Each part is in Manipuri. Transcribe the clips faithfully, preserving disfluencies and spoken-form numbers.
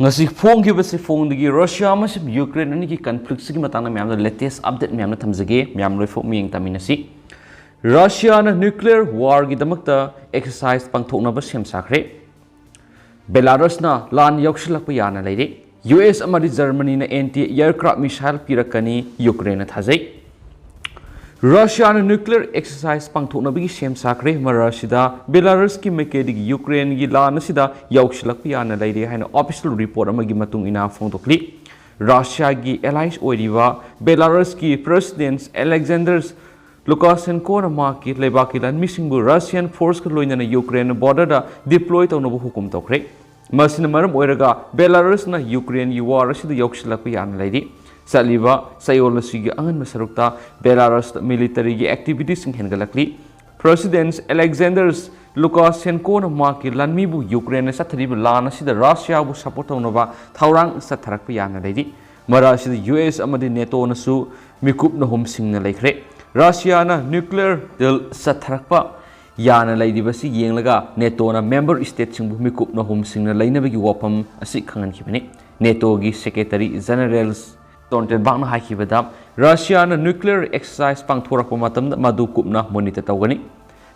ꯉꯁꯤ ꯐꯣꯡꯈꯤꯕꯁꯤ ꯐꯣꯡꯗꯒꯤ ꯔꯁꯤꯌꯥ ꯑꯃꯁꯨꯡ ꯌꯨꯀ꯭ꯔꯦꯟ ꯑꯅꯤꯒꯤ ꯀꯟꯐ꯭ꯂꯤꯛꯁꯤꯒꯤ ꯃꯇꯥꯡꯗ ꯃꯌꯥꯝꯗ ꯂꯦꯇꯦꯁ ꯑꯞꯗꯦꯠ ꯃꯌꯥꯝꯅ ꯊꯝꯖꯒꯦ꯫ ꯃꯌꯥꯝ ꯂꯣꯏꯐꯥꯎ ꯃꯤꯠꯌꯦꯡ ꯇꯝꯃꯤꯟꯅꯁꯤ꯫ ꯔꯁꯤꯌꯥꯅ ꯅ꯭ꯌꯨꯀ꯭ꯂꯤꯌꯔ ꯋꯥꯔꯒꯤꯗꯃꯛꯇ ꯑꯦꯛꯁꯔꯁꯥꯏꯁ ꯄꯥꯡꯊꯣꯛꯅꯕ ꯁꯦꯝ ꯁꯥꯈ꯭ꯔꯦ꯫ ꯕꯦꯂꯥꯔꯁꯅ ꯂꯥꯟ ꯌꯥꯎꯁꯤꯜꯂꯛꯄ ꯌꯥꯅ ꯂꯩꯔꯦ꯫ ꯌꯨ ꯑꯦꯁ ꯑꯃꯗꯤ ꯖꯔꯃꯅꯤꯅ ꯑꯦꯟꯇꯤ ꯑꯦꯌꯔꯀ꯭ꯔꯥꯐ ꯃꯤꯁꯥꯏꯜ ꯄꯤꯔꯛꯀꯅꯤ ꯌꯨꯀ꯭ꯔꯦꯟꯅ ꯊꯥꯖꯩ꯫ ꯔꯁꯤꯌꯥꯅ ꯅ꯭ꯌꯨꯀ꯭ꯂꯤꯌꯔ ꯑꯦꯛꯁꯔꯁꯥꯏꯁ ꯄꯥꯡꯊꯣꯛꯅꯕꯒꯤ ꯁꯦꯝ ꯁꯥꯈ꯭ꯔꯦ꯫ ꯃꯔꯛ ꯑꯁꯤꯗ ꯕꯦꯂꯥꯔꯁꯀꯤ ꯃꯥꯏꯀꯩꯗꯒꯤ ꯌꯨꯀ꯭ꯔꯦꯟꯒꯤ ꯂꯥꯟ ꯑꯁꯤꯗ ꯌꯥꯎꯁꯤꯜꯂꯛꯄ ꯌꯥꯅ ꯂꯩꯔꯦ ꯍꯥꯏꯅ ꯑꯣꯐꯤꯁꯤꯌꯦꯜ ꯔꯤꯄꯣꯔꯠ ꯑꯃꯒꯤ ꯃꯇꯨꯡ ꯏꯟꯅ ꯐꯣꯡꯗꯣꯛꯂꯤ꯫ ꯔꯁꯤꯌꯥꯒꯤ ꯑꯦꯂꯥꯏꯁ ꯑꯣꯏꯔꯤꯕ ꯕꯦꯂꯥꯔꯁꯀꯤ ꯄ꯭ꯔꯦꯁꯤꯗꯦꯟꯠ ꯑꯂꯦꯛꯖꯦꯟꯗꯔ ꯂꯨꯀꯥꯁꯦꯟꯀꯣꯅ ꯃꯍꯥꯛꯀꯤ ꯂꯩꯕꯥꯛꯀꯤ ꯂꯥꯟꯃꯤꯁꯤꯡꯕꯨ ꯔꯁꯤꯌꯥꯟ ꯐꯣꯔꯁꯀ ꯂꯣꯏꯅꯅ ꯌꯨꯀ꯭ꯔꯦꯟ ꯕꯣꯔꯗꯔꯗ ꯗꯤꯄ꯭ꯂꯣꯏ ꯇꯧꯅꯕ ꯍꯨꯀꯨꯝ ꯇꯧꯈ꯭ꯔꯦ꯫ ꯃꯁꯤꯅ ꯃꯔꯝ ꯑꯣꯏꯔꯒ ꯕꯦꯂꯥꯔꯁꯅ ꯌꯨꯀ꯭ꯔꯦꯟꯒꯤ ꯋꯥꯔ ꯑꯁꯤꯗ ꯌꯥꯎꯁꯤꯜꯂꯛꯄ ꯌꯥꯅ ꯂꯩꯔꯤ꯫ ꯆꯠꯂꯤꯕ ꯆꯌꯣꯜ ꯑꯁꯤꯒꯤ ꯑꯉꯟꯕ ꯁꯔꯨꯛꯇ ꯕꯦꯂꯥꯔꯁꯇ ꯃꯤꯂꯤꯇꯔꯤꯒꯤ ꯑꯦꯛꯇꯤꯚꯤꯇꯤꯁꯤꯡ ꯍꯦꯟꯒꯠꯂꯛꯂꯤ꯫ ꯄ꯭ꯔꯦꯁꯤꯗꯦꯟꯠ ꯑꯂꯦꯛꯖꯦꯟꯗꯔ ꯂꯨꯀꯥꯁꯦꯟꯀꯣꯅ ꯃꯍꯥꯛꯀꯤ ꯂꯥꯟꯃꯤꯕꯨ ꯌꯨꯀ꯭ꯔꯦꯟꯅ ꯆꯠꯊꯔꯤꯕ ꯂꯥꯟ ꯑꯁꯤꯗ ꯔꯁꯤꯌꯥꯕꯨ ꯁꯄꯣꯔꯠ ꯇꯧꯅꯕ ꯊꯧꯔꯥꯡ ꯆꯠꯊꯔꯛꯄ ꯌꯥꯅ ꯂꯩꯔꯤ꯫ ꯃꯔꯛ ꯑꯁꯤꯗ ꯌꯨ ꯑꯦꯁ ꯑꯃꯗꯤ ꯅꯦꯇꯣꯅꯁꯨ ꯃꯤꯀꯨꯞ ꯅꯍꯨꯝꯁꯤꯡꯅ ꯂꯩꯈ꯭ꯔꯦ꯫ ꯔꯁꯤꯌꯥꯅ ꯅ꯭ꯌꯨꯀ꯭ꯂꯤꯌꯔ ꯗꯤꯜ ꯆꯠꯊꯔꯛꯄ ꯌꯥꯅ ꯂꯩꯔꯤꯕꯁꯤ ꯌꯦꯡꯂꯒ ꯅꯦꯇꯣꯅ ꯃꯦꯝꯕꯔ ꯁ꯭ꯇꯦꯠꯁꯤꯡꯕꯨ ꯃꯤꯀꯨꯞ ꯅꯍꯨꯝꯁꯤꯡꯅ ꯂꯩꯅꯕꯒꯤ ꯋꯥꯐꯝ ꯑꯁꯤ ꯈꯪꯍꯟꯈꯤꯕꯅꯤ꯫ ꯅꯦꯇꯣꯒꯤ ꯁꯦꯀ꯭ꯔꯦꯇꯔꯤ ꯖꯦꯅꯔꯦꯜ ꯁ꯭ꯇꯣꯜꯇꯦꯟꯕꯥꯛꯅ ꯍꯥꯏꯈꯤꯕꯗ, ꯔꯁꯤꯌꯥꯅ ꯅ꯭ꯌꯨꯀ꯭ꯂꯤꯌꯔ ꯑꯦꯛꯁꯔꯁꯥꯏꯁ ꯄꯥꯡꯊꯣꯔꯛꯄ ꯃꯇꯝꯗ ꯃꯗꯨ ꯀꯨꯞꯅ ꯃꯣꯅꯤꯇꯔ ꯇꯧꯒꯅꯤ꯫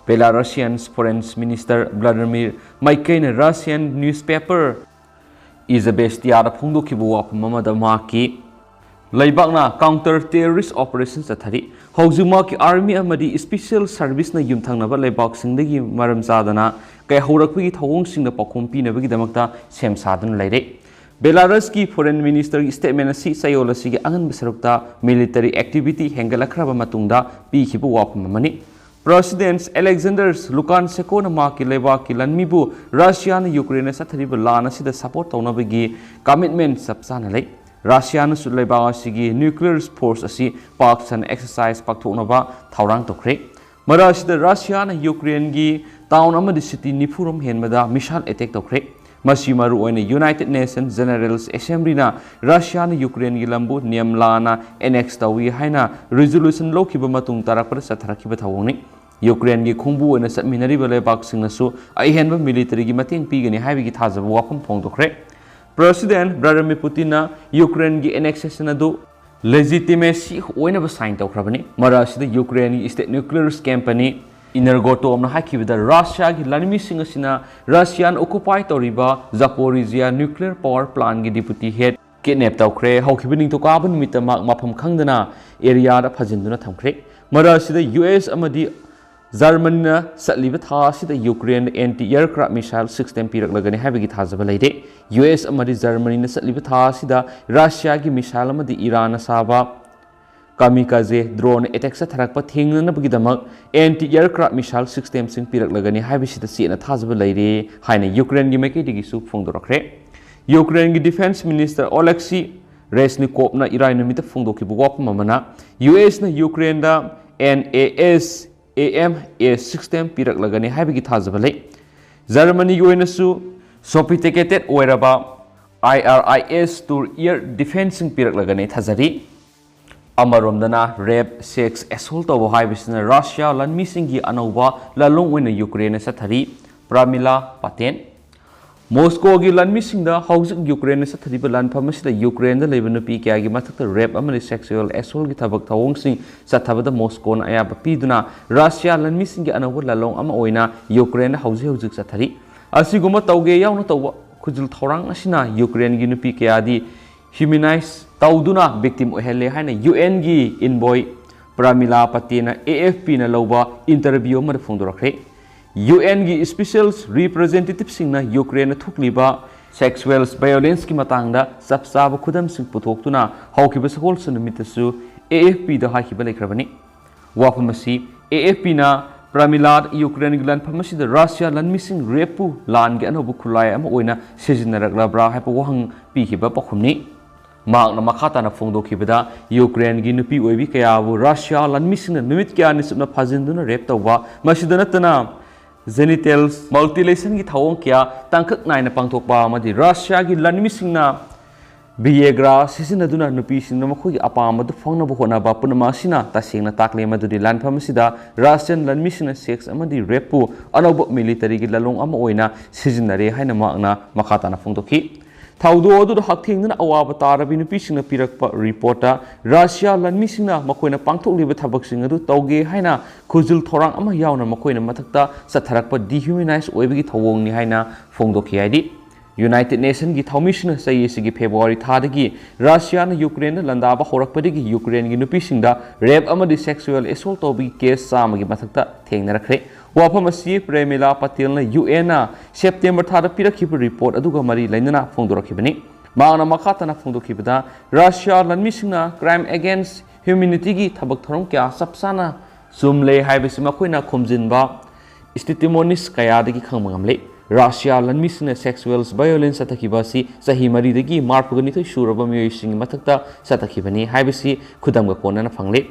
ꯕꯦꯂꯥꯔꯁꯤꯌꯟ ꯐꯣꯔꯦꯟ ꯃꯤꯅꯤꯁꯇꯔ ꯕ꯭ꯂꯥꯗꯤꯃꯤꯔ ꯃꯥꯏꯀꯩꯅ ꯔꯁꯤꯌꯟ ꯅ꯭ꯌꯨꯁꯄꯦꯄꯔ ꯏꯖꯕꯦꯁꯇꯤꯌꯥꯗ ꯐꯣꯡꯗꯣꯛꯈꯤꯕ ꯋꯥꯐꯝ ꯑꯃꯗ ꯃꯍꯥꯛꯀꯤ ꯂꯩꯕꯥꯛꯅ ꯀꯥꯎꯟꯇꯔ ꯇꯦꯔꯣꯔꯤꯁ ꯑꯣꯄꯔꯦꯁꯟ ꯆꯠꯊꯔꯤ꯫ ꯍꯧꯖꯤꯛ ꯃꯍꯥꯛꯀꯤ ꯑꯥꯔꯃꯤ ꯑꯃꯗꯤ ꯁ꯭ꯄꯤꯁꯦꯜ ꯁꯔꯚꯤꯁꯅ ꯌꯨꯝꯊꯪꯅꯕ ꯂꯩꯕꯥꯛꯁꯤꯡꯗꯒꯤ ꯃꯔꯝ ꯆꯥꯗꯅ ꯀꯥꯏꯍꯧꯔꯛꯄꯒꯤ ꯊꯧꯑꯣꯡꯁꯤꯡꯗ ꯄꯥꯎꯈꯨꯝ ꯄꯤꯅꯕꯒꯤꯗꯃꯛꯇ ꯁꯦꯝ ꯁꯥꯗꯨꯅ ꯂꯩꯔꯦ꯫ ꯕꯦꯂꯥꯔꯁꯀꯤ ꯐꯣꯔꯦꯟ ꯃꯤꯅꯤꯁꯇꯔꯒꯤ ꯁ꯭ꯇꯦꯠꯃꯦꯟ ꯑꯁꯤ ꯆꯌꯣꯜ ꯑꯁꯤꯒꯤ ꯑꯉꯟꯕ ꯁꯔꯨꯛꯇ ꯃꯤꯂꯤꯇꯔꯤ ꯑꯦꯛꯇꯤꯚꯤꯇꯤ ꯍꯦꯟꯒꯠꯂꯛꯈ꯭ꯔꯕ ꯃꯇꯨꯡꯗ ꯄꯤꯈꯤꯕ ꯋꯥꯐꯝ ꯑꯃꯅꯤ꯫ ꯄ꯭ꯔꯦꯁꯤꯗꯦꯟꯠ ꯑꯂꯦꯛꯖꯦꯟꯗꯔ ꯂꯨꯀꯥꯟꯁꯦꯀꯣꯅ ꯃꯍꯥꯛꯀꯤ ꯂꯩꯕꯥꯛꯀꯤ ꯂꯥꯟꯃꯤꯕꯨ ꯔꯁꯤꯌꯥꯅ ꯌꯨꯀ꯭ꯔꯦꯟꯗ ꯆꯠꯊꯔꯤꯕ ꯂꯥꯟ ꯑꯁꯤꯗ ꯁꯄꯣꯔꯠ ꯇꯧꯅꯕꯒꯤ ꯀꯃꯤꯠꯃꯦꯟ ꯆꯞ ꯆꯥꯅ ꯂꯩ꯫ ꯔꯁꯤꯌꯥꯅꯁꯨ ꯂꯩꯕꯥꯛ ꯑꯁꯤꯒꯤ ꯅ꯭ꯌꯨꯀ꯭ꯂꯤꯌꯔ ꯐꯣꯔꯁ ꯑꯁꯤ ꯄꯥꯛ ꯁꯟꯅ ꯑꯦꯛꯁꯔꯁꯥꯏꯁ ꯄꯥꯡꯊꯣꯛꯅꯕ ꯊꯧꯔꯥꯡ ꯇꯧꯈ꯭ꯔꯦ꯫ ꯃꯔꯛ ꯑꯁꯤꯗ ꯔꯁꯤꯌꯥꯅ ꯌꯨꯀ꯭ꯔꯦꯟꯒꯤ ꯇꯥꯎꯟ ꯑꯃꯗꯤ ꯁꯤꯇꯤ ꯅꯤꯐꯨꯔꯣꯝ ꯍꯦꯟꯕꯗ ꯃꯤꯁꯥꯏꯜ ꯑꯦꯇꯦꯛ ꯇꯧꯈ꯭ꯔꯦ꯫ ꯃꯁꯤ ꯃꯔꯨꯑꯣꯏꯅ ꯌꯨꯅꯥꯏꯇꯦꯗ ꯅꯦꯁꯟ ꯖꯦꯅꯔꯦꯜꯁ ꯑꯦꯁꯦꯝꯕ꯭ꯂꯤꯅ ꯔꯁꯤꯌꯥꯅ ꯌꯨꯀ꯭ꯔꯦꯟꯒꯤ ꯂꯝꯕꯨ ꯅꯤꯌꯝ ꯂꯥꯟꯅ ꯑꯦꯅꯦꯛꯁ ꯇꯧꯏ ꯍꯥꯏꯅ ꯔꯤꯖꯣꯂꯨꯁꯟ ꯂꯧꯈꯤꯕ ꯃꯇꯨꯡ ꯇꯥꯔꯛꯄꯗ ꯆꯠꯊꯔꯛꯈꯤꯕ ꯊꯧꯑꯣꯡꯅꯤ꯫ ꯌꯨꯀ꯭ꯔꯦꯟꯒꯤ ꯈꯣꯡꯕꯨ ꯑꯣꯏꯅ ꯆꯠꯃꯤꯟꯅꯔꯤꯕ ꯂꯩꯕꯥꯛꯁꯤꯡꯅꯁꯨ ꯑꯍꯦꯟꯕ ꯃꯤꯂꯤꯇꯔꯤꯒꯤ ꯃꯇꯦꯡ ꯄꯤꯒꯅꯤ ꯍꯥꯏꯕꯒꯤ ꯊꯥꯖꯕ ꯋꯥꯐꯝ ꯐꯣꯡꯗꯣꯛꯈ꯭ꯔꯦ꯫ President Vladimir Putinꯅ ꯌꯨꯀ꯭ꯔꯦꯟꯒꯤ annexation ꯑꯗꯨ legitimacy ꯑꯣꯏꯅꯕ sign ꯇꯧꯈ꯭ꯔꯕꯅꯤ꯫ ꯃꯔꯛ ꯑꯁꯤꯗ ꯌꯨꯀ꯭ꯔꯦꯟꯒꯤ state nuclear company Energoatomꯅ ꯍꯥꯏꯈꯤꯕꯗ, ꯔꯁꯤꯌꯥꯒꯤ ꯂꯥꯟꯃꯤꯁꯤꯡ ꯑꯁꯤꯅ ꯔꯁꯤꯌꯥꯅ occupy ꯇꯧꯔꯤꯕ Zaporizhzhia nuclear power plantꯀꯤ deputy head kidnap ꯇꯧꯈ꯭ꯔꯦ꯫ ꯍꯧꯈꯤꯕ ꯅꯤꯡꯊꯧꯀꯥꯕ ꯅꯨꯃꯤꯠꯇ ꯃꯍꯥꯛ ꯃꯐꯝ ꯈꯪꯗꯅ areaꯗ ꯐꯥꯖꯤꯟꯗꯨꯅ ꯊꯝꯈ꯭ꯔꯦ꯫ ꯃꯔꯛ ꯑꯁꯤꯗ ꯌꯨ ꯑꯦꯁ ꯑꯃꯗꯤ ꯖꯔꯃꯅꯤꯅ ꯆꯠꯂꯤꯕ ꯊꯥ ꯑꯁꯤꯗ ꯌꯨꯀ꯭ꯔꯦꯟꯗ anti aircraft missile system ꯄꯤꯔꯛꯂꯒꯅꯤ ꯍꯥꯏꯕꯒꯤ ꯊꯥꯖꯕ ꯂꯩꯔꯦ꯫ ꯌꯨ ꯑꯦꯁ ꯑꯃꯗꯤ ꯖꯔꯃꯅꯤꯅ ꯆꯠꯂꯤꯕ ꯊꯥ ꯑꯁꯤꯗ ꯔꯁꯤꯌꯥꯒꯤ missile ꯑꯃꯗꯤ ꯏꯔꯥꯟꯅ ꯁꯥꯕ kamikaze drone attack ꯆꯠꯊꯔꯛꯄ ꯊꯦꯡꯅꯅꯕꯒꯤꯗꯃꯛ anti aircraft missile systemꯁꯤꯡ ꯄꯤꯔꯛꯂꯒꯅꯤ ꯍꯥꯏꯕꯁꯤꯗ ꯆꯦꯠꯅ ꯊꯥꯖꯕ ꯂꯩꯔꯦ ꯍꯥꯏꯅ ꯌꯨꯀ꯭ꯔꯦꯟꯒꯤ ꯃꯥꯏꯀꯩꯗꯒꯤꯁꯨ ꯐꯣꯡꯗꯣꯔꯛꯈ꯭ꯔꯦ꯫ ꯌꯨꯀ꯭ꯔꯦꯟꯒꯤ defence minister Oleksiy Reznikovꯅ ꯏꯔꯥꯏ ꯅꯨꯃꯤꯠꯇ ꯐꯣꯡꯗꯣꯛꯈꯤꯕ ꯋꯥꯐꯝ ꯑꯃꯅ, ꯌꯨ ꯑꯦꯁꯅ ꯌꯨꯀ꯭ꯔꯦꯟꯗ NASAMS system ꯄꯤꯔꯛꯂꯒꯅꯤ ꯍꯥꯏꯕꯒꯤ ꯊꯥꯖꯕ ꯂꯩ꯫ ꯖꯔꯃꯅꯤꯒꯤ ꯑꯣꯏꯅꯁꯨ sophisticated ꯑꯣꯏꯔꯕ IRIS to air defenceꯁꯤꯡ ꯄꯤꯔꯛꯂꯒꯅꯤ ꯊꯥꯖꯔꯤ꯫ ꯑꯃꯔꯣꯝꯗꯅ rape, sex, assault ꯇꯧꯕ ꯍꯥꯏꯕꯁꯤꯅ ꯔꯁꯤꯌꯥ ꯂꯥꯟꯃꯤꯁꯤꯡꯒꯤ ꯑꯅꯧꯕ ꯂꯥꯂꯣꯡ ꯑꯣꯏꯅ ꯌꯨꯀ꯭ꯔꯦꯟꯅ ꯆꯠꯊꯔꯤ꯫ ꯄ꯭ꯔꯃꯤꯂꯥ ꯄꯥꯇꯦꯟ꯫ ꯃꯣꯁꯀꯣꯒꯤ ꯂꯥꯟꯃꯤꯁꯤꯡꯗ ꯍꯧꯖꯤꯛ ꯌꯨꯀ꯭ꯔꯦꯟꯅ ꯆꯠꯊꯔꯤꯕ ꯂꯥꯟꯐꯝ ꯑꯁꯤꯗ ꯌꯨꯀ꯭ꯔꯦꯟꯗ ꯂꯩꯕ ꯅꯨꯄꯤ ꯀꯌꯥꯒꯤ ꯃꯊꯛꯇ rape ꯑꯃꯗꯤ sexual assaultꯀꯤ ꯊꯕꯛ ꯊꯧꯑꯣꯡꯁꯤꯡ ꯆꯠꯊꯕꯗ ꯃꯣꯁꯀꯣꯅ ꯑꯌꯥꯕ ꯄꯤꯗꯨꯅ ꯔꯁꯤꯌꯥ ꯂꯥꯟꯃꯤꯁꯤꯡꯒꯤ ꯑꯅꯧꯕ ꯂꯥꯂꯣꯡ ꯑꯃ ꯑꯣꯏꯅ ꯌꯨꯀ꯭ꯔꯦꯟꯗ ꯍꯧꯖꯤꯛ ꯍꯧꯖꯤꯛ ꯆꯠꯊꯔꯤ꯫ ꯑꯁꯤꯒꯨꯝꯕ ꯇꯧꯒꯦ ꯌꯥꯎꯅ ꯇꯧꯕ ꯈꯨꯖꯤꯜ ꯊꯧꯔꯥꯡ ꯑꯁꯤꯅ ꯌꯨꯀ꯭ꯔꯦꯟꯒꯤ ꯅꯨꯄꯤ ꯀꯌꯥꯗꯤ humanize ꯇꯧꯗꯨꯅ victim ꯑꯣꯏꯍꯜꯂꯦ ꯍꯥꯏꯅ ꯌꯨ ꯑꯦꯟꯒꯤ envoy ꯄ꯭ꯔꯃꯤꯂꯥ ꯄꯇꯦꯅ AFPꯅ ꯂꯧꯕ interview ꯑꯃꯗ ꯐꯣꯡꯗꯣꯔꯛꯈ꯭ꯔꯦ꯫ ꯌꯨ ꯑꯦꯟꯒꯤ special representativeꯁꯤꯡꯅ ꯌꯨꯀ꯭ꯔꯦꯟꯗ ꯊꯣꯛꯂꯤꯕ sexual violenceꯀꯤ ꯃꯇꯥꯡꯗ ꯆꯞ ꯆꯥꯕ ꯈꯨꯗꯝꯁꯤꯡ ꯄꯨꯊꯣꯛꯇꯨꯅ ꯍꯧꯈꯤꯕ ꯁꯒꯣꯜꯁꯦꯟ ꯅꯨꯃꯤꯠꯇꯁꯨ AFPꯗ ꯍꯥꯏꯈꯤꯕ ꯂꯩꯈ꯭ꯔꯕꯅꯤ꯫ ꯋꯥꯐꯝ ꯑꯁꯤ AFPꯅ ꯄ꯭ꯔꯃꯤꯂꯥꯗ ꯌꯨꯀ꯭ꯔꯦꯟꯒꯤ ꯂꯥꯟꯐꯝ ꯑꯁꯤꯗ ꯔꯁꯤꯌꯥ ꯂꯥꯟꯃꯤꯁꯤꯡ rapeꯄꯨ ꯂꯥꯟꯒꯤ ꯑꯅꯧꯕ ꯈꯨꯠꯂꯥꯏ ꯑꯃ ꯑꯣꯏꯅ ꯁꯤꯖꯤꯟꯅꯔꯛꯂꯕ꯭ꯔꯥ ꯍꯥꯏꯕ ꯋꯥꯍꯪ ꯄꯤꯈꯤꯕ ꯄꯥꯎꯈꯨꯝꯅꯤ꯫ ꯃꯍꯥꯛꯅ ꯃꯈꯥ ꯇꯥꯅ ꯐꯣꯡꯗꯣꯛꯈꯤꯕꯗ, ꯌꯨꯀ꯭ꯔꯦꯟꯒꯤ ꯅꯨꯄꯤ ꯑꯣꯏꯕꯤ ꯀꯌꯥꯕꯨ ꯔꯁꯤꯌꯥ ꯂꯥꯟꯃꯤꯁꯤꯡꯅ ꯅꯨꯃꯤꯠ ꯀꯌꯥꯅꯤ ꯆꯨꯞꯅ ꯐꯥꯖꯤꯟꯗꯨꯅ rape ꯇꯧꯕ, ꯃꯁꯤꯗ ꯅꯠꯇꯅ genital mutilationꯒꯤ ꯊꯧꯑꯣꯡ ꯀꯌꯥ ꯇꯥꯡꯀꯛ ꯅꯥꯏꯅ ꯄꯥꯡꯊꯣꯛꯄ ꯑꯃꯗꯤ ꯔꯁꯤꯌꯥꯒꯤ ꯂꯥꯟꯃꯤꯁꯤꯡꯅ Viagra ꯁꯤꯖꯤꯟꯅꯗꯨꯅ ꯅꯨꯄꯤꯁꯤꯡꯅ ꯃꯈꯣꯏꯒꯤ ꯑꯄꯥꯝꯕꯗꯨ ꯐꯪꯅꯕ ꯍꯣꯠꯅꯕ ꯄꯨꯝꯅꯃꯛ ꯑꯁꯤꯅ ꯇꯁꯦꯡꯅ ꯇꯥꯛꯂꯦ ꯃꯗꯨꯗꯤ ꯂꯥꯟꯐꯝ ꯑꯁꯤꯗ Russian ꯂꯥꯟꯃꯤꯁꯤꯡꯅ sex ꯑꯃꯗꯤ rapeꯄꯨ ꯑꯅꯧꯕ militaryꯒꯤ ꯂꯥꯂꯣꯡ ꯑꯃ ꯑꯣꯏꯅ ꯁꯤꯖꯤꯟꯅꯔꯦ ꯍꯥꯏꯅ ꯃꯍꯥꯛꯅ ꯃꯈꯥ ꯇꯥꯅ ꯐꯣꯡꯗꯣꯛꯈꯤ꯫ ꯊꯧꯗꯣꯛ ꯑꯗꯨꯗ ꯍꯛꯊꯦꯡꯅꯅ ꯑꯋꯥꯕ ꯇꯥꯔꯕꯤ ꯅꯨꯄꯤꯁꯤꯡꯅ ꯄꯤꯔꯛꯄ ꯔꯤꯄꯣꯔꯠꯇ, ꯔꯁꯤꯌꯥ ꯂꯥꯟꯃꯤꯁꯤꯡꯅ ꯃꯈꯣꯏꯅ ꯄꯥꯡꯊꯣꯛꯂꯤꯕ ꯊꯕꯛꯁꯤꯡ ꯑꯗꯨ ꯇꯧꯒꯦ ꯍꯥꯏꯅ ꯈꯨꯖꯤꯜ ꯊꯧꯔꯥꯡ ꯑꯃ ꯌꯥꯎꯅ ꯃꯈꯣꯏꯅ ꯃꯊꯛꯇ ꯆꯠꯊꯔꯛꯄ ꯗꯤꯍ꯭ꯌꯨꯃꯦꯅꯥꯏꯖ ꯑꯣꯏꯕꯒꯤ ꯊꯧꯑꯣꯡꯅꯤ ꯍꯥꯏꯅ ꯐꯣꯡꯗꯣꯛꯈꯤ꯫ ꯍꯥꯏꯗꯤ, ꯌꯨꯅꯥꯏꯇꯦꯗ ꯅꯦꯁꯟꯒꯤ ꯊꯧꯃꯤꯁꯤꯡꯅ ꯆꯍꯤ ꯑꯁꯤꯒꯤ ꯐꯦꯕ꯭ꯔꯨꯋꯥꯔꯤ ꯊꯥꯗꯒꯤ ꯔꯁꯤꯌꯥꯅ ꯌꯨꯀ꯭ꯔꯦꯟꯗ ꯂꯥꯟꯗꯥꯕ ꯍꯧꯔꯛꯄꯗꯒꯤ ꯌꯨꯀ꯭ꯔꯦꯟꯒꯤ ꯅꯨꯄꯤꯁꯤꯡꯗ ꯔꯦꯞ ꯑꯃꯗꯤ ꯁꯦꯛꯁꯨꯑꯦꯜ ꯑꯦꯁꯣꯜ ꯇꯧꯕꯒꯤ ꯀꯦꯁ ꯆꯥꯝꯃꯒꯤ ꯃꯊꯛꯇ ꯊꯦꯡꯅꯔꯛꯈ꯭ꯔꯦ꯫ ꯋꯥꯐꯝ ꯑꯁꯤ ꯄ꯭ꯔꯦꯃꯤꯂꯥ ꯄꯇꯦꯜꯅ ꯌꯨ ꯑꯦꯟꯅ ꯁꯦꯞꯇꯦꯝꯕꯔ ꯊꯥꯗ ꯄꯤꯔꯛꯈꯤꯕ ꯔꯤꯄꯣꯔꯠ ꯑꯗꯨꯒ ꯃꯔꯤ ꯂꯩꯅꯅ ꯐꯣꯡꯗꯣꯔꯛꯈꯤꯕꯅꯤ꯫ ꯃꯍꯥꯛꯅ ꯃꯈꯥ ꯇꯥꯅ ꯐꯣꯡꯗꯣꯛꯈꯤꯕꯗ, ꯔꯁꯤꯌꯥ ꯂꯥꯟꯃꯤꯁꯤꯡꯅ ꯀ꯭ꯔꯥꯏꯝ ꯑꯦꯒꯦꯟꯁ ꯍ꯭ꯌꯨꯃꯦꯅꯤꯇꯤꯒꯤ ꯊꯕꯛ ꯊꯧꯔꯝ ꯀꯌꯥ ꯆꯞ ꯆꯥꯅ ꯆꯨꯝꯂꯦ ꯍꯥꯏꯕꯁꯤ ꯃꯈꯣꯏꯅ ꯈꯣꯝꯖꯤꯟꯕ ꯏꯁꯇꯤꯇꯤꯃꯣꯅꯤꯁ ꯀꯌꯥꯗꯒꯤ ꯈꯪꯕ ꯉꯝꯂꯦ꯫ ꯔꯁꯤꯌꯥ ꯂꯥꯟꯃꯤꯁꯤꯡꯅ ꯁꯦꯛꯁꯨꯑꯦꯜ ꯚꯥꯏꯑꯣꯂꯦꯟꯁ ꯆꯠꯊꯈꯤꯕ ꯑꯁꯤ ꯆꯍꯤ ꯃꯔꯤꯗꯒꯤ ꯃꯔꯤꯐꯨꯒ ꯅꯤꯊꯣꯏ ꯁꯨꯔꯕ ꯃꯤꯑꯣꯏꯁꯤꯡꯒꯤ ꯃꯊꯛꯇ ꯆꯠꯊꯈꯤꯕꯅꯤ ꯍꯥꯏꯕꯁꯤ ꯈꯨꯗꯝꯒ ꯀꯣꯟꯅꯅ ꯐꯪꯂꯦ꯫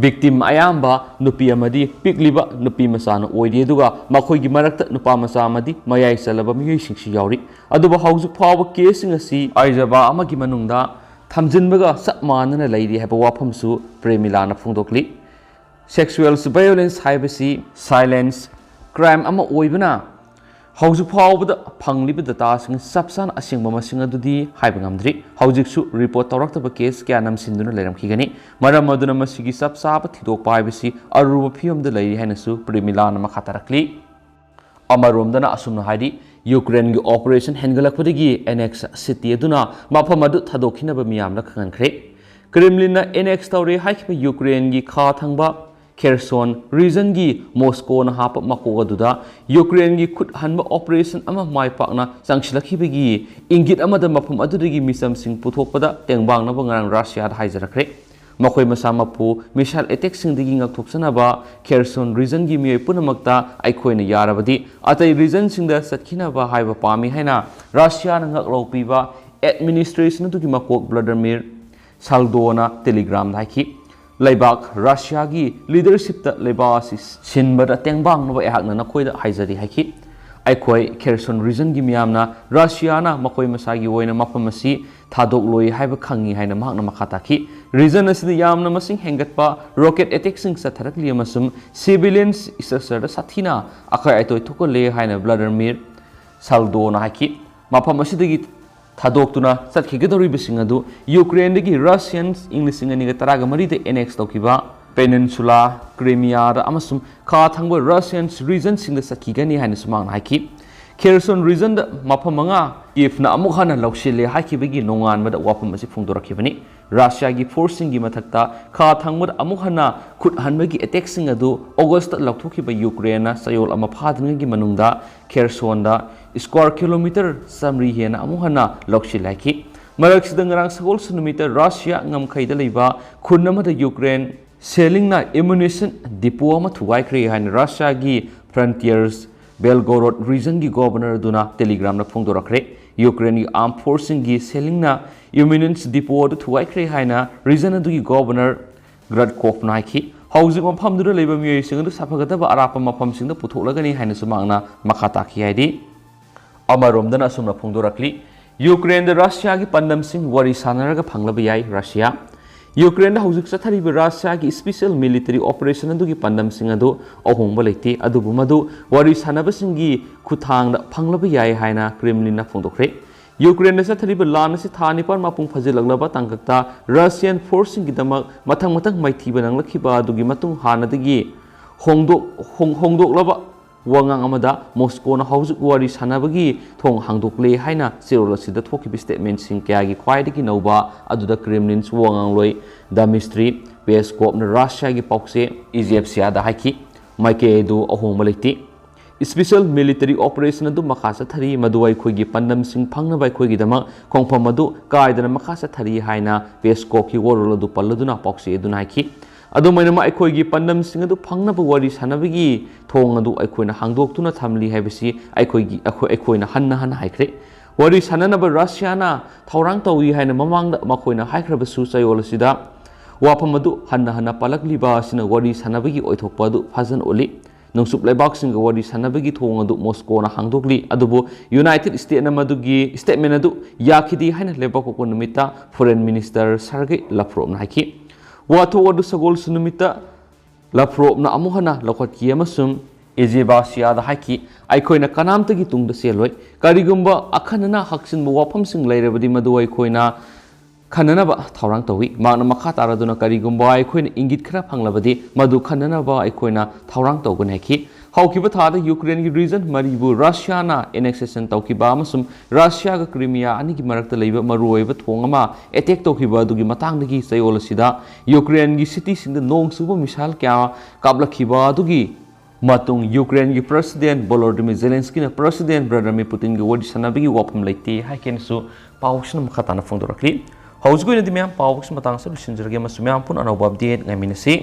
ꯚꯤꯛꯇꯤꯝ ꯑꯌꯥꯝꯕ ꯅꯨꯄꯤ ꯑꯃꯗꯤ ꯄꯤꯛꯂꯤꯕ ꯅꯨꯄꯤ ꯃꯆꯥꯅ ꯑꯣꯏꯔꯤ, ꯑꯗꯨꯒ ꯃꯈꯣꯏꯒꯤ ꯃꯔꯛꯇ ꯅꯨꯄꯥ ꯃꯆꯥ ꯑꯃꯗꯤ ꯃꯌꯥꯏ ꯆꯜꯂꯕ ꯃꯤꯑꯣꯏꯁꯤꯡꯁꯨ ꯌꯥꯎꯔꯤ꯫ ꯑꯗꯨꯕꯨ ꯍꯧꯖꯤꯛ ꯐꯥꯎꯕ ꯀꯦꯁꯁꯤꯡ ꯑꯁꯤ ꯑꯥꯏꯖꯕꯥ ꯑꯃꯒꯤ ꯃꯅꯨꯡꯗ ꯊꯝꯖꯤꯟꯕꯒ ꯆꯞ ꯃꯥꯟꯅꯅ ꯂꯩꯔꯤ ꯍꯥꯏꯕ ꯋꯥꯐꯝꯁꯨ ꯄ꯭ꯔꯦꯃꯤꯂꯥꯅ ꯐꯣꯡꯗꯣꯛꯂꯤ꯫ ꯁꯦꯛꯁꯨꯑꯦꯜ ꯚꯥꯏꯑꯣꯂꯦꯟꯁ ꯍꯥꯏꯕꯁꯤ ꯁꯥꯏꯂꯦꯟꯁ ꯀ꯭ꯔꯥꯏꯝ ꯑꯃ ꯑꯣꯏꯕꯅ, ꯍꯧꯖꯤꯛ ꯐꯥꯎꯕꯗ ꯐꯪꯂꯤꯕ ꯗꯇꯥꯁꯤꯡ ꯆꯞ ꯆꯥꯅ ꯑꯁꯦꯡꯕ ꯃꯁꯤꯡ ꯑꯗꯨꯗꯤ ꯍꯥꯏꯕ ꯉꯝꯗ꯭ꯔꯤ꯫ ꯍꯧꯖꯤꯛꯁꯨ ꯔꯤꯄꯣꯔꯠ ꯇꯧꯔꯛꯇꯕ ꯀꯦꯁ ꯀꯌꯥ ꯅꯝꯁꯤꯟꯗꯨꯅ ꯂꯩꯔꯝꯈꯤꯒꯅꯤ꯫ ꯃꯔꯝ ꯑꯗꯨꯅ ꯃꯁꯤꯒꯤ ꯆꯞ ꯆꯥꯕ ꯊꯤꯗꯣꯛꯄ ꯍꯥꯏꯕꯁꯤ ꯑꯔꯨꯕ ꯐꯤꯕꯝꯗ ꯂꯩꯔꯤ ꯍꯥꯏꯅꯁꯨ ꯄ꯭ꯔꯦꯃꯤꯂꯥꯅ ꯃꯈꯥ ꯇꯥꯔꯛꯂꯤ꯫ ꯑꯃꯔꯣꯝꯗꯅ ꯑꯁꯨꯝꯅ ꯍꯥꯏꯔꯤ, ꯌꯨꯀ꯭ꯔꯦꯟꯒꯤ ꯑꯣꯄꯔꯦꯁꯟ ꯍꯦꯟꯒꯠꯂꯛꯄꯗꯒꯤ ꯑꯦꯅꯦꯛꯁ ꯁꯤꯇꯤ ꯑꯗꯨꯅ ꯃꯐꯝ ꯑꯗꯨ ꯊꯥꯗꯣꯛꯈꯤꯅꯕ ꯃꯤꯌꯥꯝꯗ ꯈꯪꯍꯟꯈ꯭ꯔꯦ꯫ ꯀ꯭ꯔꯦꯝꯂꯤꯟꯅ ꯑꯦꯅꯦꯛꯁ ꯇꯧꯔꯦ ꯍꯥꯏꯈꯤꯕ ꯌꯨꯀ꯭ꯔꯦꯟꯒꯤ ꯈꯥ ꯊꯪꯕ ꯈꯦꯔꯁꯣꯟ ꯔꯤꯖꯟꯒꯤ ꯃꯣꯁꯀꯣꯅ ꯍꯥꯞꯄ ꯃꯀꯣꯛ ꯑꯗꯨꯗ ꯌꯨꯀ꯭ꯔꯦꯟꯒꯤ ꯈꯨꯠ ꯍꯟꯕ ꯑꯣꯄꯔꯦꯁꯟ ꯑꯃ ꯃꯥꯏ ꯄꯥꯛꯅ ꯆꯪꯁꯤꯜꯂꯛꯈꯤꯕꯒꯤ ꯏꯪꯒꯤꯠ ꯑꯃꯗ ꯃꯐꯝ ꯑꯗꯨꯗꯒꯤ ꯃꯤꯆꯝꯁꯤꯡ ꯄꯨꯊꯣꯛꯄꯗ ꯇꯦꯡꯕꯥꯡꯅꯕ ꯉꯔꯥꯡ ꯔꯁꯤꯌꯥꯗ ꯍꯥꯏꯖꯔꯛꯈ꯭ꯔꯦ꯫ ꯃꯈꯣꯏ ꯃꯁꯥꯃꯛꯄꯨ ꯃꯤꯁꯥꯏꯜ ꯑꯦꯇꯦꯛꯁꯤꯡꯗꯒꯤ ꯉꯥꯛꯊꯣꯛꯆꯅꯕ ꯈꯦꯔꯁꯣꯟ ꯔꯤꯖꯟꯒꯤ ꯃꯤꯑꯣꯏ ꯄꯨꯝꯅꯃꯛꯇ ꯑꯩꯈꯣꯏꯅ ꯌꯥꯔꯕꯗꯤ ꯑꯇꯩ ꯔꯤꯖꯟꯁꯤꯡꯗ ꯆꯠꯈꯤꯅꯕ ꯍꯥꯏꯕ ꯄꯥꯝꯃꯤ ꯍꯥꯏꯅ ꯔꯁꯤꯌꯥꯅ ꯉꯛꯂꯥꯎ ꯄꯤꯕ ꯑꯦꯗꯃꯤꯅꯤꯁꯇ꯭ꯔꯦꯁꯟ ꯑꯗꯨꯒꯤ ꯃꯀꯣꯛ ꯚ꯭ꯂꯥꯗꯤꯃꯤꯔ ꯁꯥꯜꯗꯣꯅ ꯇꯦꯂꯤꯒ꯭ꯔꯥꯝꯗ ꯍꯥꯏꯈꯤ꯫ ꯂꯩꯕꯥꯛ ꯔꯁꯤꯌꯥꯒꯤ ꯂꯤꯗꯔꯁꯤꯞꯇ ꯂꯩꯕꯥꯛ ꯑꯁꯤ ꯁꯤꯟꯕꯗ ꯇꯦꯡꯕꯥꯡꯅꯕ ꯑꯩꯍꯥꯛꯅ ꯅꯈꯣꯏꯗ ꯍꯥꯏꯖꯔꯤ ꯍꯥꯏꯈꯤ꯫ ꯑꯩꯈꯣꯏ ꯈꯦꯔꯁꯣꯟ ꯔꯤꯖꯟꯒꯤ ꯃꯤꯌꯥꯝꯅ ꯔꯁꯤꯌꯥꯅ ꯃꯈꯣꯏ ꯃꯁꯥꯒꯤ ꯑꯣꯏꯅ ꯃꯐꯝ ꯑꯁꯤ ꯊꯥꯗꯣꯛꯂꯣꯏ ꯍꯥꯏꯕ ꯈꯪꯏ ꯍꯥꯏꯅ ꯃꯍꯥꯛꯅ ꯃꯈꯥ ꯇꯥꯈꯤ꯫ ꯔꯤꯖꯟ ꯑꯁꯤꯗ ꯌꯥꯝꯅ ꯃꯁꯤꯡ ꯍꯦꯟꯒꯠꯄ ꯔꯣꯀꯦꯠ ꯑꯦꯇꯦꯛꯁꯤꯡ ꯆꯠꯊꯔꯛꯂꯤ ꯑꯃꯁꯨꯡ ꯁꯤꯚꯤꯂꯤꯌꯟ ꯏꯟꯐ꯭ꯔꯥꯁ꯭ꯇ꯭ꯔꯛꯆꯔꯗ ꯁꯥꯊꯤꯅ ꯑꯀꯥꯏ ꯑꯇꯣꯏ ꯊꯣꯛꯍꯜꯂꯦ ꯍꯥꯏꯅ ꯚ꯭ꯂꯥꯗꯤꯃꯤꯔ ꯁꯥꯜꯗꯣꯅ ꯍꯥꯏꯈꯤ꯫ ꯃꯐꯝ ꯑꯁꯤꯗꯒꯤ ꯊꯥꯗꯣꯛꯇꯨꯅ ꯆꯠꯈꯤꯒꯗꯧꯔꯤꯕꯁꯤꯡ ꯑꯗꯨ ꯌꯨꯀ꯭ꯔꯦꯟꯗꯒꯤ ꯔꯁꯤꯌꯟꯁ ꯏꯪ ꯂꯤꯁꯤꯡ ꯑꯅꯤꯒ ꯇꯔꯥꯒ ꯃꯔꯤꯗ ꯑꯦꯅꯦꯛꯁ ꯇꯧꯈꯤꯕ ꯄꯦꯅꯤꯟꯁꯨꯂꯥ, ꯀ꯭ꯔꯤꯃꯤꯌꯥꯗ ꯑꯃꯁꯨꯡ ꯈꯥ ꯊꯪꯕ ꯔꯁꯤꯌꯟꯁ ꯔꯤꯖꯟꯁꯤꯡꯗ ꯆꯠꯈꯤꯒꯅꯤ ꯍꯥꯏꯅꯁꯨ ꯃꯍꯥꯛꯅ ꯍꯥꯏꯈꯤ꯫ ꯈꯦꯔꯁꯣꯟ ꯔꯤꯖꯟꯗ ꯃꯐꯝ ꯃꯉꯥ ꯀꯤꯐꯅ ꯑꯃꯨꯛ ꯍꯟꯅ ꯂꯧꯁꯤꯜꯂꯦ ꯍꯥꯏꯈꯤꯕꯒꯤ ꯅꯣꯡꯉꯥꯟꯕꯗ ꯋꯥꯐꯝ ꯑꯁꯤ ꯐꯣꯡꯗꯣꯔꯛꯈꯤꯕꯅꯤ꯫ ꯔꯁꯤꯌꯥꯒꯤ ꯐꯣꯔꯁꯁꯤꯡꯒꯤ ꯃꯊꯛꯇ ꯈꯥ ꯊꯪꯕꯗ ꯑꯃꯨꯛ ꯍꯟꯅ ꯈꯨꯠ ꯍꯟꯕꯒꯤ ꯑꯦꯇꯦꯛꯁꯤꯡ ꯑꯗꯨ ꯑꯣꯒꯁꯇ ꯂꯧꯊꯣꯛꯈꯤꯕ ꯌꯨꯀ꯭ꯔꯦꯟꯅ ꯆꯌꯣꯜ ꯑꯃ ꯐꯥꯗ꯭ꯔꯤꯉꯩꯒꯤ ꯃꯅꯨꯡꯗ ꯈꯦꯔꯁꯣꯟꯗ ꯁ꯭ꯀ꯭ꯋꯥꯔ ꯀꯤꯂꯣꯃꯤꯇꯔ ꯆꯥꯃꯔꯤ ꯍꯦꯟꯅ ꯑꯃꯨꯛ ꯍꯟꯅ ꯂꯧꯁꯤꯜꯂꯦ ꯍꯥꯏꯈꯤ꯫ ꯃꯔꯛꯁꯤꯗ ꯉꯔꯥꯡ ꯁꯒꯣꯜꯁꯦꯟ ꯅꯨꯃꯤꯠꯇ ꯔꯁꯤꯌꯥ ꯉꯝꯈꯩꯗ ꯂꯩꯕ ꯈꯨꯟ ꯑꯃꯗ ꯌꯨꯀ꯭ꯔꯦꯟ ꯁꯦꯜꯂꯤꯡꯅ ꯑꯦꯃꯨꯅꯤꯁꯟ ꯗꯤꯄꯣ ꯑꯃ ꯊꯨꯒꯥꯏꯈ꯭ꯔꯦ ꯍꯥꯏꯅ ꯔꯁꯤꯌꯥꯒꯤ ꯐ꯭ꯔꯟꯇꯤꯌꯔꯁ ꯕꯦꯜꯒꯣꯔꯣꯗ ꯔꯤꯖꯟꯒꯤ ꯒꯣꯕꯔꯅꯔ ꯑꯗꯨꯅ ꯇꯦꯂꯤꯒ꯭ꯔꯥꯝꯗ ꯐꯣꯡꯗꯣꯔꯛꯈ꯭ꯔꯦ꯫ ꯌꯨꯀ꯭ꯔꯦꯟꯒꯤ ꯑꯥꯔꯝ ꯐꯣꯔꯁꯁꯤꯡꯒꯤ ꯁꯦꯜꯂꯤꯡꯅ ꯑꯦꯃꯨꯅꯤꯁꯟ ꯗꯤꯄꯣ ꯑꯗꯨ ꯊꯨꯒꯥꯏꯈ꯭ꯔꯦ ꯍꯥꯏꯅ ꯔꯤꯖꯟ ꯑꯗꯨꯒꯤ ꯒꯣꯕꯔꯅꯔ ꯒ꯭ꯔꯠꯀꯣꯐꯅ ꯍꯥꯏꯈꯤ꯫ ꯍꯧꯖꯤꯛ ꯃꯐꯝꯗꯨꯗ ꯂꯩꯕ ꯃꯤꯑꯣꯏꯁꯤꯡ ꯑꯗꯨ ꯁꯥꯐꯒꯗꯕ ꯑꯔꯥꯞꯄ ꯃꯐꯝꯁꯤꯡꯗ ꯄꯨꯊꯣꯛꯂꯒꯅꯤ ꯍꯥꯏꯅꯁꯨ ꯃꯍꯥꯛꯅ ꯃꯈꯥ ꯇꯥꯈꯤ ꯍꯥꯏꯗꯤ, ꯑꯃꯔꯣꯝꯗꯅ ꯑꯁꯨꯝꯅ ꯐꯣꯡꯗꯣꯔꯛꯂꯤ, ꯌꯨꯀ꯭ꯔꯦꯟꯗ ꯔꯁꯤꯌꯥꯒꯤ ꯄꯥꯟꯗꯝꯁꯤꯡ ꯋꯥꯔꯤ ꯁꯥꯟꯅꯔꯒ ꯐꯪꯂꯕ ꯌꯥꯏ꯫ ꯔꯁꯤꯌꯥ ꯌꯨꯀ꯭ꯔꯦꯟꯗ ꯍꯧꯖꯤꯛ ꯆꯠꯊꯔꯤꯕ ꯔꯁꯤꯌꯥꯒꯤ ꯁ꯭ꯄꯤꯁꯦꯜ ꯃꯤꯂꯤꯇꯔꯤ ꯑꯣꯄꯔꯦꯁꯟ ꯑꯗꯨꯒꯤ ꯄꯥꯟꯗꯝꯁꯤꯡ ꯑꯗꯨ ꯑꯍꯣꯡꯕ ꯂꯩꯇꯦ, ꯑꯗꯨꯕꯨ ꯃꯗꯨ ꯋꯥꯔꯤ ꯁꯥꯟꯅꯕꯁꯤꯡꯒꯤ ꯈꯨꯠꯊꯥꯡꯗ ꯐꯪꯂꯕ ꯌꯥꯏ ꯍꯥꯏꯅ ꯀ꯭ꯔꯦꯝꯂꯤꯟꯅ ꯐꯣꯡꯗꯣꯛꯈ꯭ꯔꯦ꯫ ꯌꯨꯀ꯭ꯔꯦꯟꯗ ꯆꯠꯊꯔꯤꯕ ꯂꯥꯟ ꯑꯁꯤ ꯊꯥ ꯅꯤꯄꯥꯟ ꯃꯄꯨꯡ ꯐꯥꯖꯤꯜꯂꯛꯂꯕ ꯇꯥꯡꯀꯛꯇ ꯔꯁꯤꯌꯟ ꯐꯣꯔꯁꯁꯤꯡꯒꯤꯗꯃꯛ ꯃꯊꯪ ꯃꯊꯪ ꯃꯥꯏꯊꯤꯕ ꯅꯪꯂꯛꯈꯤꯕ ꯑꯗꯨꯒꯤ ꯃꯇꯨꯡ ꯍꯥꯟꯅꯗꯒꯤ ꯍꯣꯡꯗꯣꯛ-, ꯍꯣꯡ-, ꯍꯣꯡꯗꯣꯛꯂꯕ ꯋꯥꯉꯥꯡ ꯑꯃꯗ ꯃꯣꯁꯀꯣꯅ ꯍꯧꯖꯤꯛ ꯋꯥꯔꯤ ꯁꯥꯟꯅꯕꯒꯤ ꯊꯣꯡ ꯍꯥꯡꯗꯣꯛꯂꯦ ꯍꯥꯏꯅ ꯆꯦꯔꯣꯜ ꯑꯁꯤꯗ ꯊꯣꯛꯈꯤꯕ ꯁ꯭ꯇꯦꯠꯃꯦꯟꯠꯁꯤꯡ ꯀꯌꯥꯒꯤ ꯈ꯭ꯋꯥꯏꯗꯒꯤ ꯅꯧꯕ ꯑꯗꯨꯗ ꯀ꯭ꯔꯦꯝꯂꯤꯟꯁ ꯋꯥꯉꯥꯡꯂꯣꯏ ꯗꯃꯤꯁꯇ꯭ꯔꯤ ꯄꯦꯁꯀꯣꯞꯅ ꯔꯁꯤꯌꯥꯒꯤ ꯄꯥꯎꯆꯦ ꯏꯖꯦꯞꯁꯤꯌꯥꯗ ꯍꯥꯏꯈꯤ꯫ ꯃꯥꯏꯀꯩ ꯑꯗꯨ ꯑꯍꯣꯡꯕ ꯂꯩꯇꯦ꯫ ꯁ꯭ꯄꯤꯁꯦꯜ ꯃꯤꯂꯤꯇꯔꯤ ꯑꯣꯄꯔꯦꯁꯟ ꯑꯗꯨ ꯃꯈꯥ ꯆꯠꯊꯔꯤ, ꯃꯗꯨ ꯑꯩꯈꯣꯏꯒꯤ ꯄꯥꯟꯗꯝꯁꯤꯡ ꯐꯪꯅꯕ ꯑꯩꯈꯣꯏꯒꯤꯗꯃꯛ ꯈꯣꯡꯐꯝ ꯑꯗꯨ ꯀꯥꯏꯗꯅ ꯃꯈꯥ ꯆꯠꯊꯔꯤ ꯍꯥꯏꯅ ꯄꯦꯁꯀꯣꯞꯀꯤ ꯋꯥꯔꯣꯜ ꯑꯗꯨ ꯄꯜꯂꯗꯨꯅ ꯄꯥꯎꯆꯦ ꯑꯗꯨꯅ ꯍꯥꯏꯈꯤ꯫ ꯑꯗꯨꯃꯥꯏꯅꯃꯛ ꯑꯩꯈꯣꯏꯒꯤ ꯄꯥꯟꯗꯝꯁꯤꯡ ꯑꯗꯨ ꯐꯪꯅꯕ ꯋꯥꯔꯤ ꯁꯥꯟꯅꯕꯒꯤ ꯊꯣꯡ ꯑꯗꯨ ꯑꯩꯈꯣꯏꯅ ꯍꯥꯡꯗꯣꯛꯇꯨꯅ ꯊꯝꯂꯤ ꯍꯥꯏꯕꯁꯤ ꯑꯩꯈꯣꯏꯒꯤ, ꯑꯩꯈꯣꯏ, ꯑꯩꯈꯣꯏꯅ ꯍꯟꯅ ꯍꯟꯅ ꯍꯥꯏꯈ꯭ꯔꯦ꯫ ꯋꯥꯔꯤ ꯁꯥꯟꯅꯅꯕ ꯔꯁꯤꯌꯥꯅ ꯊꯧꯔꯥꯡ ꯇꯧꯏ ꯍꯥꯏꯅ ꯃꯃꯥꯡꯗ ꯃꯈꯣꯏꯅ ꯍꯥꯏꯈ꯭ꯔꯕꯁꯨ ꯆꯌꯣꯜ ꯑꯁꯤꯗ ꯋꯥꯐꯝ ꯑꯗꯨ ꯍꯟꯅ ꯍꯟꯅ ꯄꯜꯂꯛꯂꯤꯕ ꯑꯁꯤꯅ ꯋꯥꯔꯤ ꯁꯥꯟꯅꯕꯒꯤ ꯑꯣꯏꯊꯣꯛꯄ ꯑꯗꯨ ꯐꯖꯅ ꯎꯠꯂꯤ꯫ ꯅꯣꯡꯆꯨꯞ ꯂꯩꯕꯥꯛꯁꯤꯡꯒ ꯋꯥꯔꯤ ꯁꯥꯟꯅꯕꯒꯤ ꯊꯣꯡ ꯑꯗꯨ ꯃꯣꯁꯀꯣꯅ ꯍꯥꯡꯗꯣꯛꯂꯤ, ꯑꯗꯨꯕꯨ ꯌꯨꯅꯥꯏꯇꯦꯗ ꯁ꯭ꯇꯦꯠꯅ ꯃꯗꯨꯒꯤ ꯁ꯭ꯇꯦꯠꯃꯦꯟ ꯑꯗꯨ ꯌꯥꯈꯤꯗꯦ ꯍꯥꯏꯅ ꯂꯩꯕꯥꯛ ꯄꯣꯛꯄ ꯅꯨꯃꯤꯠꯇ ꯐꯣꯔꯦꯟ ꯃꯤꯅꯤꯁꯇꯔ ꯁꯔꯒꯦ ꯂꯥꯚ꯭ꯔꯣꯚꯅ ꯍꯥꯏꯈꯤ꯫ ꯋꯥꯊꯣꯛ ꯑꯗꯨ ꯁꯒꯣꯜꯁꯦꯟ ꯅꯨꯃꯤꯠꯇ ꯂꯥꯚ꯭ꯔꯣꯚꯅ ꯑꯃꯨꯛ ꯍꯟꯅ ꯂꯧꯈꯠꯈꯤ ꯑꯃꯁꯨꯡ ꯏꯖꯦꯕꯥꯁꯤꯌꯥꯗ ꯍꯥꯏꯈꯤ, "ꯑꯩꯈꯣꯏꯅ ꯀꯅꯥꯝꯇꯒꯤ ꯇꯨꯡꯗ ꯆꯦꯜꯂꯣꯏ꯫ ꯀꯔꯤꯒꯨꯝꯕ ꯑꯈꯟꯅꯅ ꯍꯛꯆꯤꯟꯕ ꯋꯥꯐꯝꯁꯤꯡ ꯂꯩꯔꯕꯗꯤ, ꯃꯗꯨ ꯑꯩꯈꯣꯏꯅ ꯈꯟꯅꯅꯕ ꯊꯧꯔꯥꯡ ꯇꯧꯏ꯫" ꯃꯍꯥꯛꯅ ꯃꯈꯥ ꯇꯥꯔꯗꯨꯅ, "ꯀꯔꯤꯒꯨꯝꯕ ꯑꯩꯈꯣꯏꯅ ꯏꯪꯒꯤꯠ ꯈꯔ ꯐꯪꯂꯕꯗꯤ, ꯃꯗꯨ ꯈꯟꯅꯅꯕ ꯑꯩꯈꯣꯏꯅ ꯊꯧꯔꯥꯡ ꯇꯧꯒꯅꯤ" ꯍꯥꯏꯈꯤ꯫ ꯍꯧꯈꯤꯕ ꯊꯥꯗ ꯌꯨꯀ꯭ꯔꯦꯟꯒꯤ ꯔꯤꯖꯟ ꯃꯔꯤꯕꯨ ꯔꯁꯤꯌꯥꯅ ꯑꯦꯅꯦꯛꯁꯦꯁꯟ ꯇꯧꯈꯤꯕ ꯑꯃꯁꯨꯡ ꯔꯁꯤꯌꯥꯒ ꯀ꯭ꯔꯤꯃꯤꯌꯥ ꯑꯅꯤꯒꯤ ꯃꯔꯛꯇ ꯂꯩꯕ ꯃꯔꯨꯑꯣꯏꯕ ꯊꯣꯡ ꯑꯃ ꯑꯦꯇꯦꯛ ꯇꯧꯈꯤꯕ ꯑꯗꯨꯒꯤ ꯃꯇꯥꯡꯗꯒꯤ ꯆꯌꯣꯜ ꯑꯁꯤꯗ ꯌꯨꯀ꯭ꯔꯦꯟꯒꯤ ꯁꯤꯇꯤꯁꯤꯡꯗ ꯅꯣꯡ ꯆꯨꯕ ꯃꯤꯁꯥꯏꯜ ꯀꯌꯥ ꯀꯥꯞꯂꯛꯈꯤꯕ ꯑꯗꯨꯒꯤ ꯃꯇꯨꯡ ꯌꯨꯀ꯭ꯔꯦꯟꯒꯤ ꯄ꯭ꯔꯦꯁꯤꯗꯦꯟ ꯚꯣꯂꯣꯗꯤꯃꯤꯔ ꯖꯦꯂꯦꯟꯁꯀꯤꯅ ꯄ꯭ꯔꯦꯁꯤꯗꯦꯟ ꯚ꯭ꯂꯥꯗꯤꯃꯤꯔ ꯄꯨꯇꯤꯟꯒ ꯋꯥꯔꯤ ꯁꯥꯟꯅꯕꯒꯤ ꯋꯥꯐꯝ ꯂꯩꯇꯦ ꯍꯥꯏꯈꯤꯅꯁꯨ ꯄꯥꯎꯁꯤꯅ ꯃꯈꯥ ꯇꯥꯅ ꯐꯣꯡꯗꯣꯔꯛꯂꯤ꯫ ꯍꯧꯖꯤꯛꯀꯤ ꯑꯣꯏꯅꯗꯤ ꯃꯌꯥꯝ ꯄꯥꯎꯁꯤ ꯃꯇꯥꯡꯁꯤꯗ ꯂꯣꯏꯁꯤꯟꯖꯔꯒꯦ ꯑꯃꯁꯨꯡ ꯃꯌꯥꯝ ꯄꯨꯟꯅ ꯑꯅꯧꯕ ꯑꯞꯗꯦꯠ ꯉꯥꯏꯃꯤꯟꯅꯁꯤ꯫